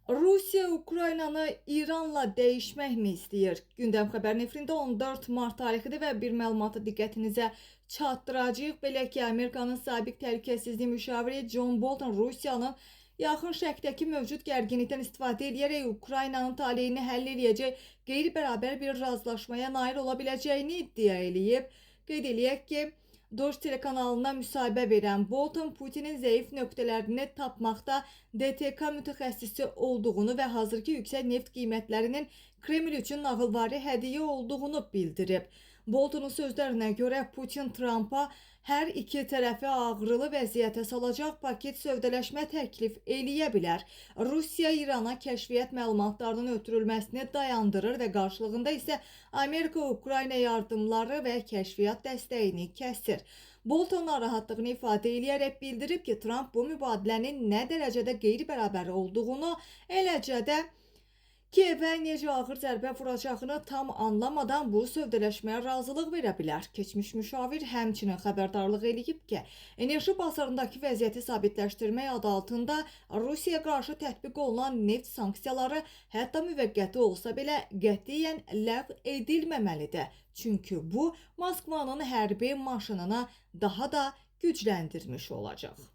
Rusiya Ukraynanı İranla dəyişməkmi istəyir? Gündəm xəbər nefrində 14 mart tarixidir və bir məlumatı diqqətinizə çatdıracağıq. Belə ki, Amerikanın sabiq təhlükəsizlik müşaviri John Bolton Rusiyanın Yaxın Şərqdəki mövcud gərginlikdən istifadə edərək Ukraynanın taleyini həll eləyəcək qeyri-bərabər bir razılaşmaya nail ola biləcəyini iddia eləyib. Qeyd eləyək ki, Dojd telekanalına müsahibə verən Bolton Putinin zəif nöqtələrini tapmaqda DTK mütəxəssisi olduğunu və hazırki yüksək neft qiymətlərinin Kreml üçün nağılvari hədiyyə olduğunu bildirib. Boltonun sözlərinə görə Putin Trampa hər iki tərəfi ağrılı vəziyyətə salacaq paket sövdələşmə təklif eləyə bilər. Rusiya İrana kəşfiyyat məlumatlarının ötürülməsini dayandırır və qarşılığında isə Amerika Ukrayna yardımları və kəşfiyyat dəstəyini kəsir. Bolton narahatlığını ifadə eləyərək bildirib ki, Tramp bu mübadilənin nə dərəcədə qeyri-bərabər olduğunu, eləcə də Kiyevə necə ağır zərbə vuracağını tam anlamadan bu sövdələşməyə razılıq verə bilər. Keçmiş müşavir həmçinin xəbərdarlıq eləyib ki, enerji bazarındakı vəziyyəti sabitləşdirmək adı altında Rusiyaya qarşı tətbiq olunan neft sanksiyaları hətta müvəqqəti olsa belə qətiyyən ləğv edilməməlidir. Çünki bu Moskvanın hərbi maşınını daha da gücləndirmiş olacaq.